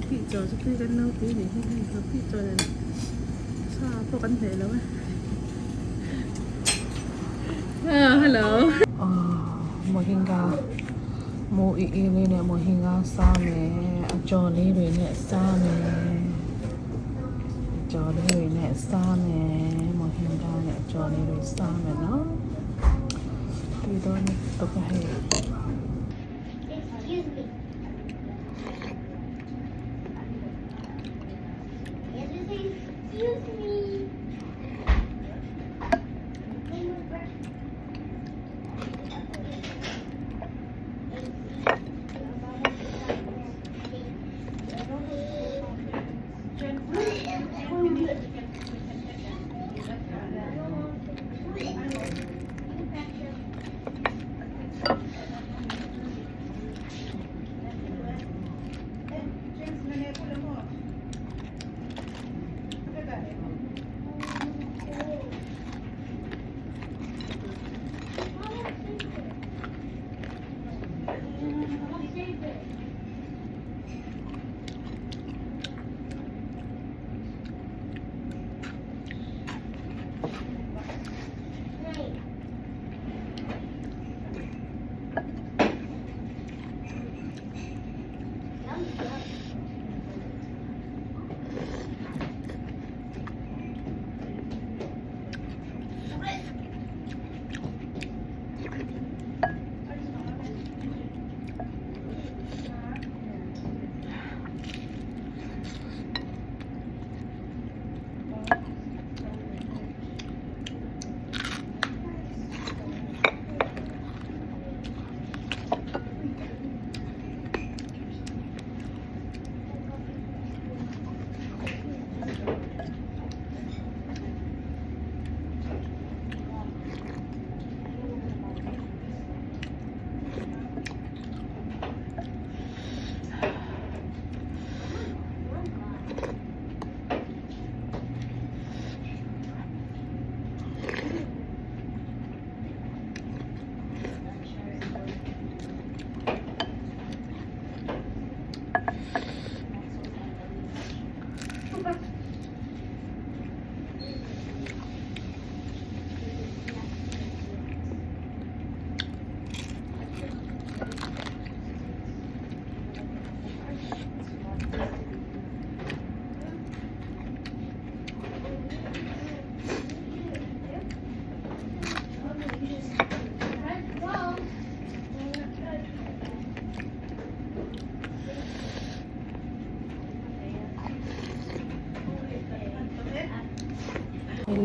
Nghapih chaw chu tui kan lo ti nih hi hei nghapih chaw nen sa pawh kan hmeh lo e ah hello. Mohinga mu i i li leh mohinga sa me a chaw li lui leh sa me chaw li lui leh sa me mohinga leh chaw li lui sa me no tui dawn lutuk a hei. Excuse me. Excuse me.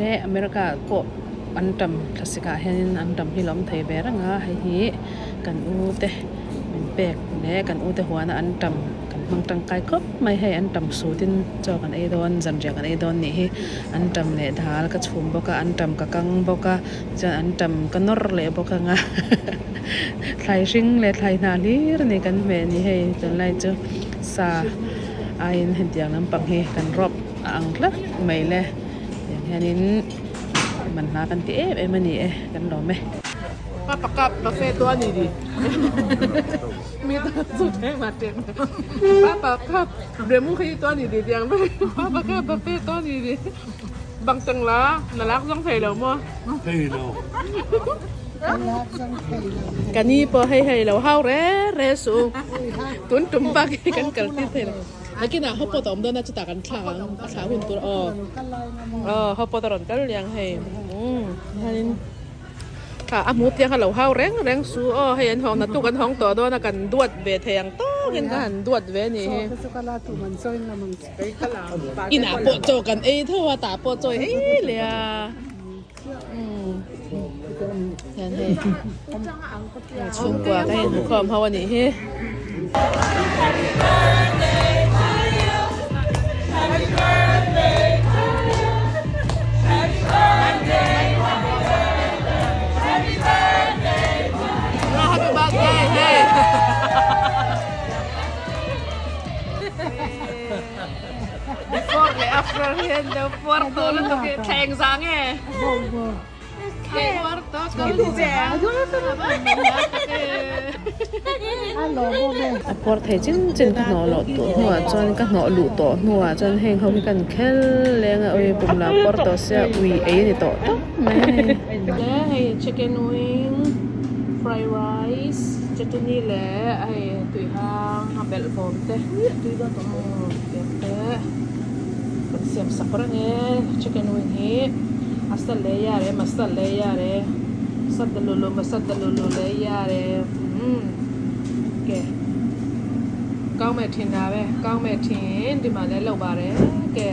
Le America ah pawh antam thlasik ah hianin antam hi lo awm thei ve reng a hei hi kan u te min pek leh kan u te huana antam kan hmang tangkai khawp mai hei antam sut in chaw kan ei dawn zanriah kan ei dawn nih hi antam leh dal ka chhum bawk a antam ka kang bawk a chuan antam ka nawr leh bawk ang a thlai hring leh thlai hnah hlir a ni kan hmeh ni hei tunlai chu sa aiin hetiang lampang hi kan rawp a ang tlat mai le tiang hianin manhla kan ti em em a ni e kan lawm e. Pa pakap cafe to ani di mi ta chu theng ma tek pa pakap remu khi to ani di tiang ve pa pakap cafe to ani di bang teng la na lak zong thei lo maw thei lo ka ni pawh hei hei lo hau re re su tun tum bak hi kan kal tir thei lo nakinah hawpawt a awm dawn a chutah kan thlak ang a thlah hun tur aw aw hawpawt a rawn kal liang hei umm hianin Kha a hmu piang kha lo hau reng reng su aw hei an hawng naktuk an hawng tawh dawn a kan duat ve thei ang tawkin ka han duat ve a nih hi inah pawh chaw kan ei tho a tah pawh chaw ei leh a umm hian hei chhungkua ka inhmukhawm ho a nih hi. Before leh after hian lo puar tawh lutuk hi thleng zang e. Puar tawh ka ni che. A puar thei chin chin ka hnawh loh tawh hnuah chuan ka hnawh luh tawh hnuah chuan heng ho hi kan khel leng a ui pum lah puar tawh sia ui ei a ni tawh tawp mai a ni. Le hei chicken wing fry rice chutney leh hei tui hang a belh bawm te tiang te kan siam sak reng e chicken wing hi a sa leh yar e masala leh yar e sadalulu masadalulu leh yar e umm ke kau meh thin a ve kau meh thin ti mah leh lo bar e ke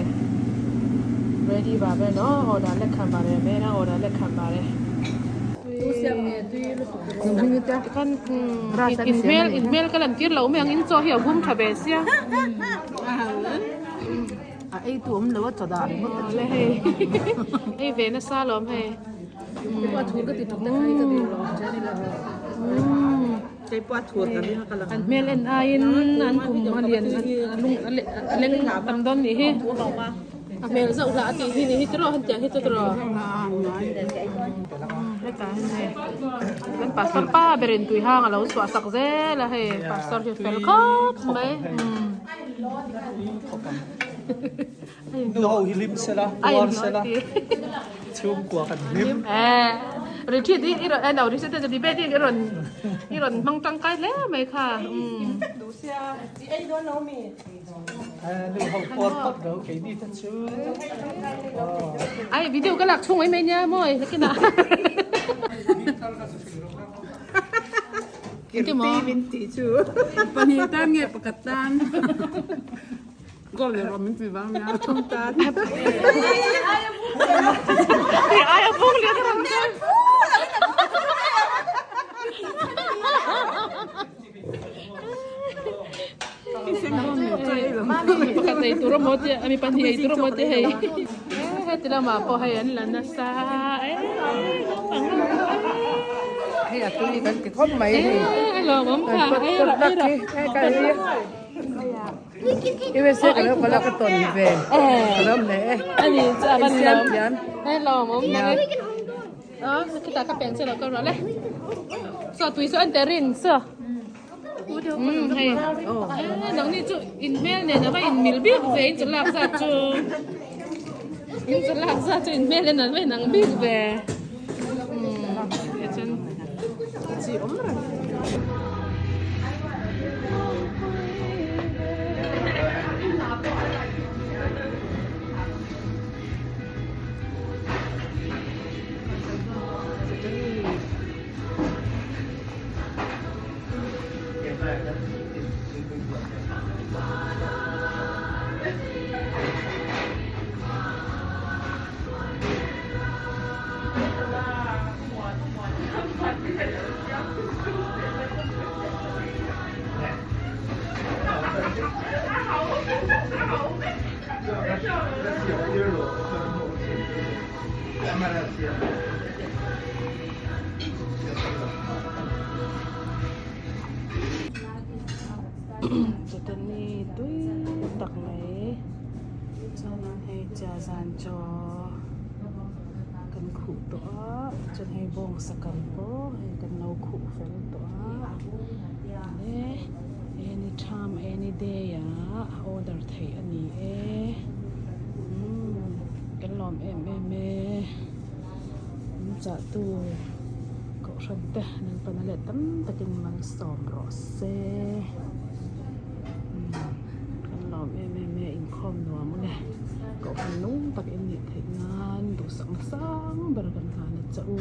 ready bar ve no order lek khan bar e men a order lek khan bar e tikhan in hmel in hmel ka lan tir lo mai ang in chaw hi a hum tha ve sia A ei tu awm lo a chaw dah ringawt a le hei hei ve nasa lawm hei an hmel en aiin an pum a lian a lung a leng tam dawn nih hi a hmel zauh lah a tih hi nih hi tiraw han tiang hi chu tiraw hetah hian hei kan pastor pa berin tui hang a lo chhuah sak zel a hei pastor hi fel khawp mai. Nu ho hi hlim sela, puar sela, chhungkua kan hlim. Retreat hi i rawn, no retreat te debate hi i rawn i rawn hmang tangkai hle mai kha. Nu ho puar phawt ro keini te chu. Ai video ka lak chhung mai mai nia mawi nakinah. Kirti min tih chu. Pahnih tan nge pakhat tan. Goal leh rawh min ti vang nia. Thum tan. Hei aia bung lian a rawn kal. Pakhat ei tur amaw tia mi pahnih ei tur amaw tia hei. Heti lamah pawh hei an la nasa e naupang ho Hei a tui kan ti khawp mai hei. E lawmawm kha ei rawh ei rawh. USA ka lo kal a ka tawn ve ka lo hne e. Ani chu a van lawm. Siam E lawmawm mang e. Aw khitah ka pen che lo ka rual e. Saw tui saw an te rin saw. Umm hei nangni chu in hmel nen a va in mil bik ve in chu lak zat chu in chu lak zat chu in hmel nen an va in ang bik ve umm hei chuan chi awm reng. Chutani tui tak mai chuanin hei chia zan chaw kan khuh tawh a chuan hei bawngsa kal pawh hei kan lo khuh fel tawh a le any time any day ah order theih a ni e umm kan lawm em em e. Min chahtu kohhran te nan pana leh tam takin malsawm rawh se umm kan lawm em em e inkhawm nuam ang e kohhran nung tak in nih theih nan duhsak na sang ber kan hlan a che u.